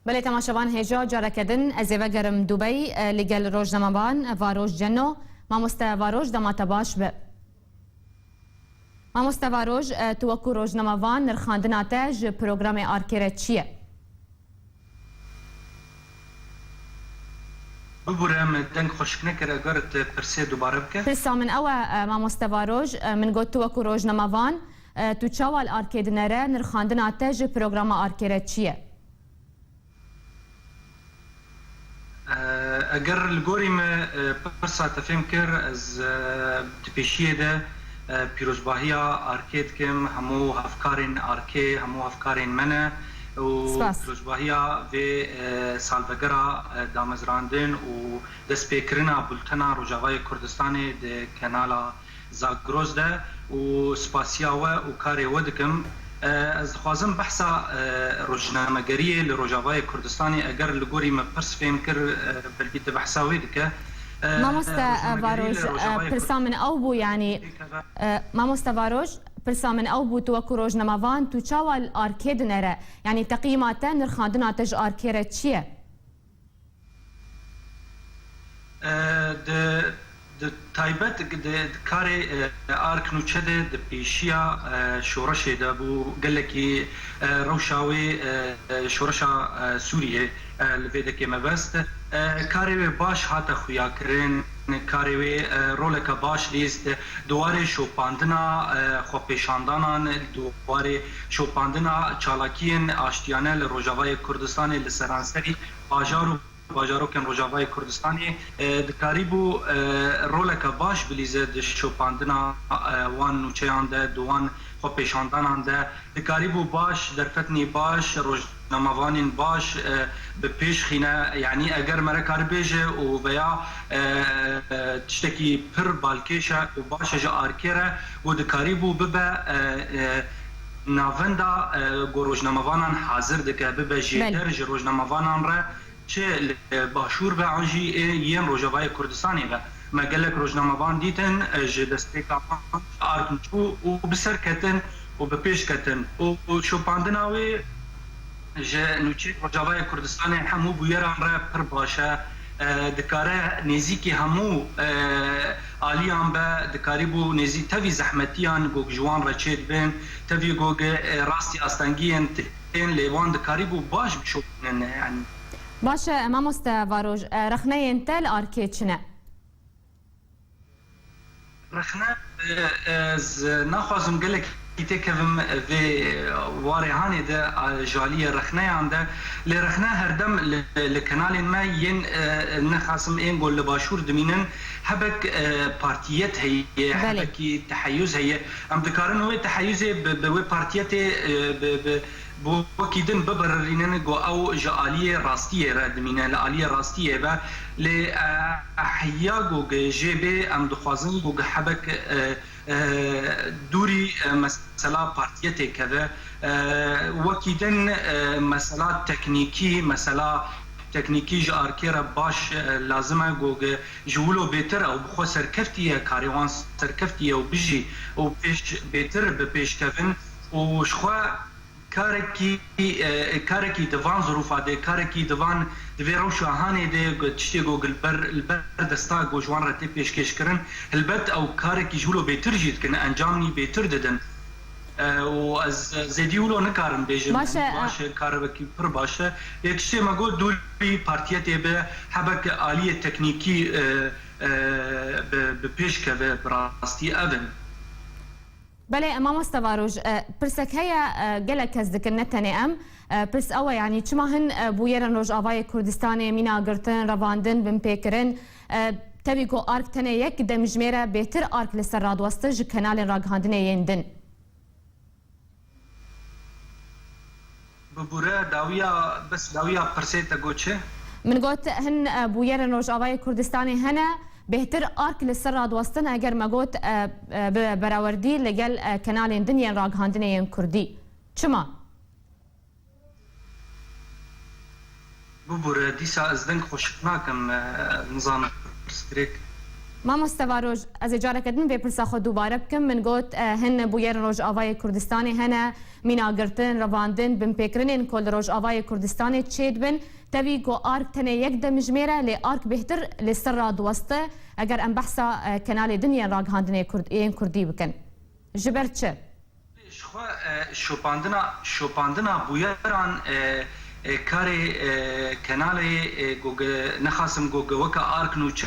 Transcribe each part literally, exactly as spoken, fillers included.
Belê temaşevan hêja careke din ez ê vegerim Dubey, e, li gel rojnamevan Varoj Ceno. Mamoste Varoj, dema te baş be. Mamoste Varoj, e, tu wekû rojnamevan nirxandina te ji programê Arkê re çi ye? Bibûre, min deng xweşik nekir, eger tu pirsê dubare bike. Pirsa min ew e, e, mamoste Varoj, e, min got tu wekû rojnamevan, e, tu çawa li Arkê dinere, nirxandina te ji programa Arkê re çi ye? E, eger li gorî me, e, pirsa te fêm kir, ez, e, di pêşiyê de, e, pîrozbahiya Arkê dikim, hemû hevkarên Arkê, hemû hevkarên me ne û Spas. Pîrozbahiya vê, e, salvegera, e, damezrandin û destpêkirina bultena Rojavayê Kurdistanê di kanala Zagros de û spasiya we û karê we dikim. E, ez dixwazim behsa, e, rojnamegeriyê li Rojavayê Kurdistanê, eger li gorî me pirs fêm kir, e, belkî tu behsa wê dike. E, Mamoste, e, rojnamegeriyê Varoj, li Rojavayê e, pirsa min ew bû, yanî, Kurdistanê e, Mamoste Varoj, pirsa min ew bû, tu wekû rojnamevan, tu çawa li Arkê dinere? Yanî teqîma te, nirxandina te ji Arkê re çi ye? E, di, di taybet di, di karê, e, Ark Nûçe de di pêşiya, e, şoreşê de bû. Gelekî, e, rewşa wê, e, e, şoreşa, e, Sûriyê, e, li vê dekê mebest. E, karê wê baş hate xuyakirin, karê wê, e, roleke baş lîst di warê şopandina, e, xwepêşandanan, di warê şopandina çalakiyên aştiyane li Rojavayê Kurdistanê li seranserî bajar û bajarokên Rojavayê Kurdistanê, e, dikarîbû, e, roleke baş bilîze di şopandina, e, wan nûçeyan de, di wan xwepêşandanan de. Dikarîbû baş, derfetinê baş, rojnamevanên baş, e, bi pêş xîne. Yanî eger me re karibêje û veya, e, e, tiştekî pir balkêş e û baş e ji Arkê re, û dikarîbû bibe, e, e, navenda, e, ku rojnamevanan hazir dike, bibe Belê. jêder ji rojnamevanan re, çi li Başûr be an jî ê yên Rojavayê Kurdistanê be. Me gelek rojnamevan dîtin, e, ji destpêka wan ark çû û bi ser ketin û bi pêş ketin. Û, û şopandina wê ji nûçeyên Rojavayê Kurdistanê hemû bûyeran re pir baş e. E, dikare nêzîkî hemû, e, aliyan be, dikarîbû nêzî tevî zehmetiyan ku ji wan re çêdibin, tevî ku, e, rastî astengiyên tên lê wan dikarîbû baş bişopînin, yanî. Baş e, mamoste Varoj, e, rexneyên te li Arkê çi ne? Rexne, e, ez naxwazim gelekî têkevim vê warê hanê de, a, ji aliyê rexneyan de. Lê rexne herdem li, li kenalên me yên, e, nexasim ên ku li Başûr dimînin, hebek, e, partiyet heye, Belê. hebekî teheyuz heye. Em dikarin wê teheyuzê bi, bi wê partiyetê, e, bi, bi, bi wekî din bibirirînin ku ew ji aliyê rastiyê re dimîne, li aliyê rastiyê be. Lê, e, heya ku jê bê, em dixwazin ku hebek, e, e, dûrî, e, mesela partiyetê keve. E, wekî din, e, mesela teknîkî, mesela teknîkî ji Arkê re baş, e, lazim e ku ji wilo bêtir ew bi xwe serkeftî ye, karê wan serkeftî ye û bijî û pêş bêtir bi pêş kevin û ji xwe karekî, e, karekî di van zirûfa de, karekî di van, di vê rewşa hanê de, ku tiştê ku li ber, li ber desta ku ji wan re tê pêşkêşkirin, helbet ew karekî ji wilo bêtir jî dikin, encamî bêtir didin. E, û ez zêdî wilo nikarim bêjim, Baş e, yanî baş e, kar wekî pir baş e. Lê tiştê me got dûrî partiyetê bi hebek aliyê teknîkî, e, e, bi, bi pêş keve, bi rastî ev in. Belê, mamoste Varoj, e, pirsek heye, e, gelek kes dikin, ne tenê em. E, pirs ew e, yanî çima hin, e, bûyerên Rojavayê Kurdistanê mîna girtin, revandin, binpêkirin? E, tevî ku ark tenê yek demjimêr e, bêtir ark li ser radiwestin ji kenalên ragihandinê yên din. Bibûre, dawiya, bes dawiya pirsê te got çi? Min got, hin, e, bûyerên Rojavayê Kurdistanê hene, bêhtir ark li ser radiwestin, eger me got, e, e, bi berawerdî li gel, e, kenalên din yên ragihandinê yên kurdî. Çima? Bibûre, dîsa ez deng xweşik nakim, e, nizanim pirsgirêk. Mamoste Varoj, ez ê careke din vê pirsa xwe dubare bikim. Min got, e, hin bûyerên Rojavayê Kurdistanê hene, mîna girtin, revandin, binpêkirinên ku li Rojavayê Kurdistanê çêdibin. Tevî ku ark tenê yek dimijmêre, lê ark bêhtir li ser radiweste, eger em behsa, e, kenalê din yên ragihandinê Kurd, yên Kurdî bikin. Ji ber çi? Ji xwe, e, şopandina, şopandina bûyeran, e, e, karê, e, kenalê, e, ku ge-, nexasim ku ge weke ark nûçe,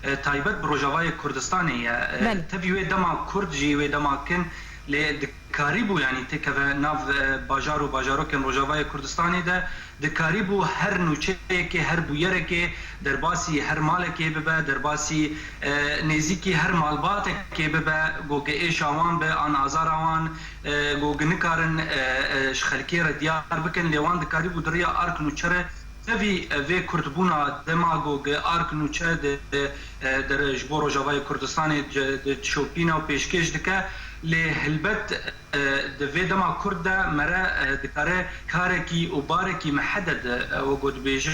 e, taybet bi Rojavayê Kurdistanê ye. E, Belê. Tevî wê dema Kurd jî wê dema kin, lê dikarîbû, yanî têkeve nav, e, bajar û bajarokên Rojavayê Kurdistanê de, dikarîbû her nûçeyekê, her bûyerekê derbasî her malekê bibe, derbasî, e, nêzîkî her malbatekê bibe, ku ge êşa wan be an azara wan, e, ku ge nikarin, e, e, ji xelkê re diyar bikin, lê wan dikarîbû di riya ark nûçe re tevî, e, vê kurdbûna dema ku ge ark nûçe di, e, der, ji bo Rojavayê Kurdistanê di, di, dişopîne û pêşkêş dike, lê helbet, e, di vê dema Kurd de mere, e, dikare karekî û barekî miheded, e, wek ku dibêje,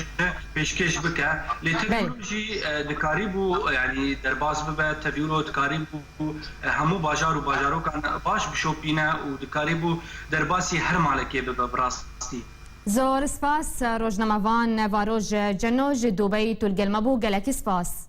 pêşkêş bike. Lê tevî Belê. wilo jî, e, dikarîbû, yanî derbas bibe, tevî wilo dikarîbû, e, hemû bajar û bajarokan baş bişopîne û dikarîbû derbasî her malekê bibe bi rastî. Zor spas, rojnamevan Varoj Ceno ji Dubeyî tu li gel me bû. Gelekî spas.